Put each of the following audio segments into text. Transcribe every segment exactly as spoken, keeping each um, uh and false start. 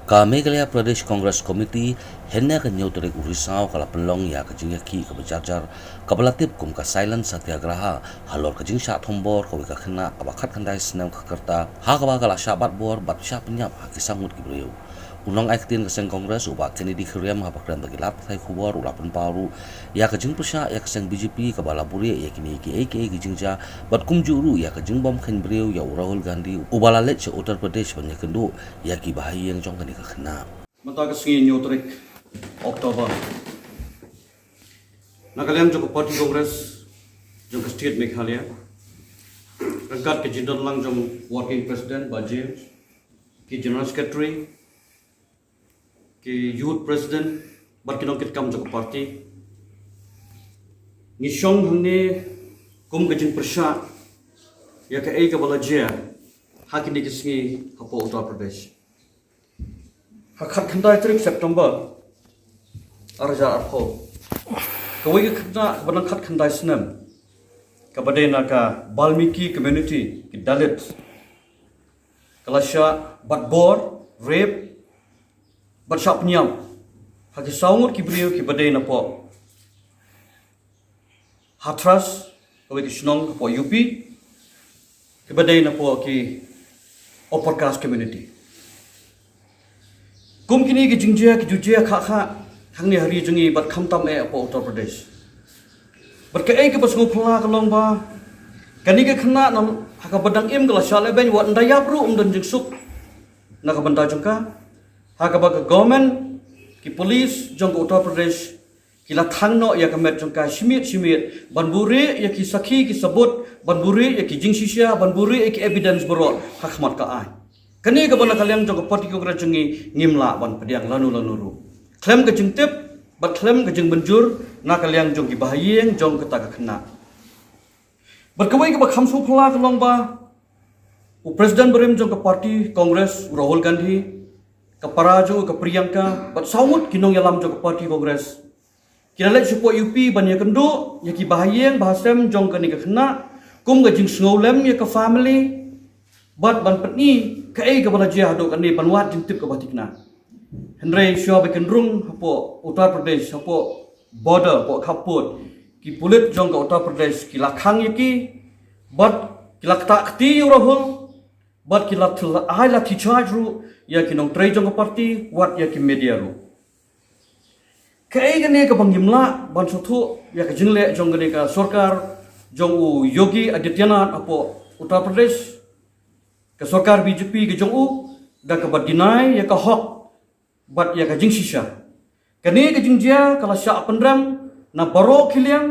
Ka Meghalaya Pradesh Congress Committee hynne ka hynñiew tarik u Risaw ka la pynlong ïa ka jingïakhih kaba jarjar kaba la tip kum ka Silent Satyagraha halor ka jingshah thombor kawei ka khynnah kaba khatkhyndai snem ka kyrta, ha kaba ka la shah bat bor bad shah pynïap ha ki saw ngut ki briew. U nongai ktien ka seng Congress u Bah Kennedy Khyriem haba kren bad ki lad pathai khubor u la pynpaw ruh ïa ka jingpyrshah ïa ka seng B J P kaba la buhrieh ïa kine kiei kiei ki jingjia bad kumjuh ruh ïa ka jingbym kheiñ briew ïa u Rahul Gandhi uba la leit sha Uttar Pradesh ban ïakynduh ïa ki bahaïing jong kane ka khynnah. Mynta ka sngi hynñiew tarik October, na ka liang jong ka Party Congress jong ka State Meghalaya, ryngkat ka jingdon lang jong Working President Bah James, ki General Secretary, ki Youth President bad ki nongkitkam jong ka party, ngi shong hangne kum ka jingpyrshah ïa kaei kaba la jia ha kine ki sngi hapoh Uttar Pradesh. Ha khatkhyndai tarik September ar hajar arphew, kawei ka khynnah kaba nang khatkhyndai snem kaba dei na ka Balmiki community, ki Dalit, ka la shah bat bor, rape bad shah pynïap ha ki saw ngut ki briew kiba dei napoh Hathras, kawei ka shnong hapoh U P, kiba dei napoh ki upper caste community. Kum kine ki jingjia ki ju jia khah khah hangne ha ri jong ngi bad khamtam eh hapoh Uttar Pradesh. Bad kaei kaba sngewphylla ka long ba kane ka khynnah nam ha kaba dang im ka la shah lehbeiñ, wat ynda ïap ruh ym don jingsuk na ka bynta jong ka, ha kaba ka government, ki police jong ka Uttar Pradesh ki la thang noh ïa ka met jong ka shimiet shimiet ban buhrieh ïa ki sakhi ki sabut, ban buhrieh ïa ki jingshisha, ban buhrieh ïa ki evidence baroh ha khmat ka aiñ. Kane kaba na ka liang jong ka Party Congress jong ngi ngim lah ban pdiang lano lano ruh khlem ka jingtip bad khlem ka jingmynjur na ka liang jong ki bahaïing jong kata ka khynnah. Bad kawei kaba kham sngewphylla ka long ba u President barim jong ka Party Congress u Rahul Gandhi, ka para jong u ka Priyanka bad saw ngut ki nongïalam jong ka Party Congress ki la leit shapoh U P ban ïakynduh ïa ki bahaïing bahasem jong kane ka khynnah kum ka jingsngewlem ïa ka family bad ban pyni kaei kaba la jia haduh kane ban wad jingtip kaba thikna. Hynrei shuwa ba kin rung hapoh Uttar Pradesh, hapoh border, hapoh khappud, ki pulit jong ka Uttar Pradesh ki la khang ïa ki bad ki la ktah kti ïa u Rahul bad ki la thylla ai lathi charge ruh ïa ki nongtrei jong ka party wat ïa ki media ruh. Kaei kane kaba ngim lah ban sngewthuh ïa ka jingleh jong kane ka sorkar jong u Yogi Adityanath hapoh Uttar Pradesh, ka sorkar B J P ka jong u, da kaba deny ïa ka hok bad ïa ka jingshisha. Kane ka jingjia ka la shah pynrem na baroh ki liang,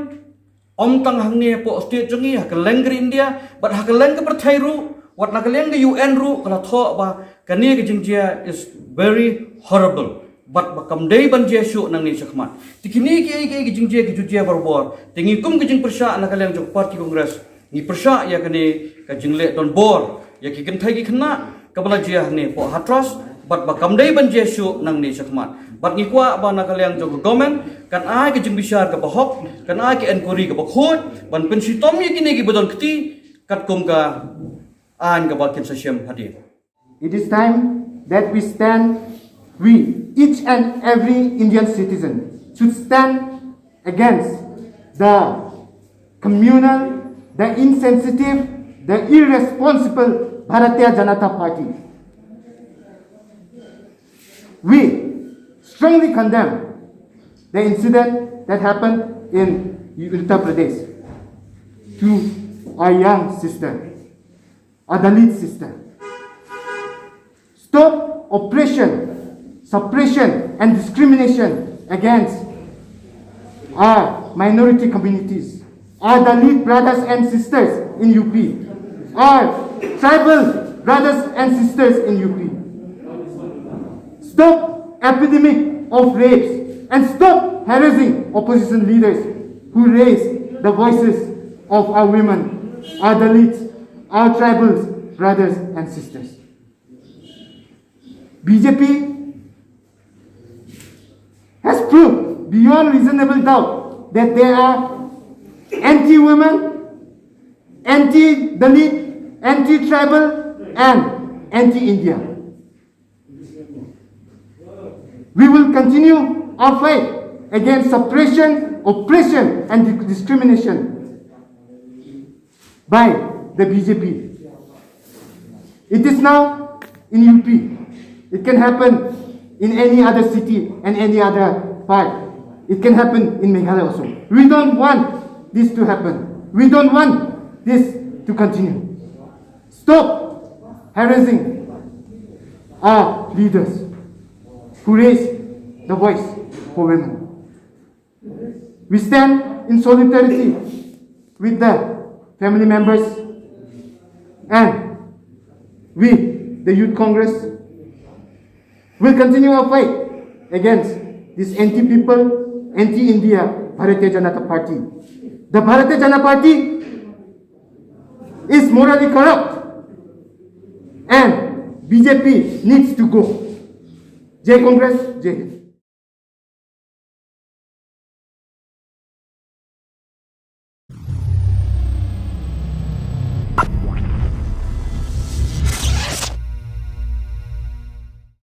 ym tang hangne hapoh state jong ngi, ha kylleng ka ri India bad ha kylleng ka pyrthei ruh, wat na ka liang ka U N ruh ka la thoh ba kane ka jingjia is very horrible bad ba kam dei ban jia shuh nangne shakhmat. Te kine kiei kiei ki jingjia ki ju jia barabor, te ngi kum ka jingpyrshah na ka liang jong ka Party Congress ngi pyrshah ïa kane ka jingleh donbor ïa ki kynthei ki khynnah kaba la jia hangne hapoh Hathras bad ba kam dei ban jia shuh nangne shakhmat. Bad ngi kwah ba na ka liang jong ka government kan ai ka jingbishar kaba hok, kan ai ka inquiry kaba khuid ban pynshitom ïa kine kiba don kti katkum ka aiñ kaba kin sa shem hadien. It is time that we stand, we, each and every Indian citizen, should stand against the communal, the insensitive, the irresponsible Bharatiya Janata Party. We strongly condemn the incident that happened in Uttar Pradesh to our young sister, our Dalit sister. Stop oppression, suppression, and discrimination against our minority communities, our Dalit brothers and sisters in U P, our tribal brothers and sisters in U P. Stop epidemic of rapes and stop harassing opposition leaders who raise the voices of our women, our Dalits, our tribal brothers and sisters. B J P has proved beyond reasonable doubt that they are anti-women, anti-Dalit, anti-tribal, and anti-India. We will continue our fight against suppression, oppression, and di- discrimination by the B J P. It is now in U P. It can happen in any other city and any other part. It can happen in Meghalaya also. We don't want this to happen. We don't want this to continue. Stop harassing our leaders who raise the voice for women. We stand in solidarity with the family members, and we, the Youth Congress, will continue our fight against this anti-people, anti-India Bharatiya Janata Party. The Bharatiya Janata Party is morally corrupt, and B J P needs to go. Jai Congress, Jai Hind.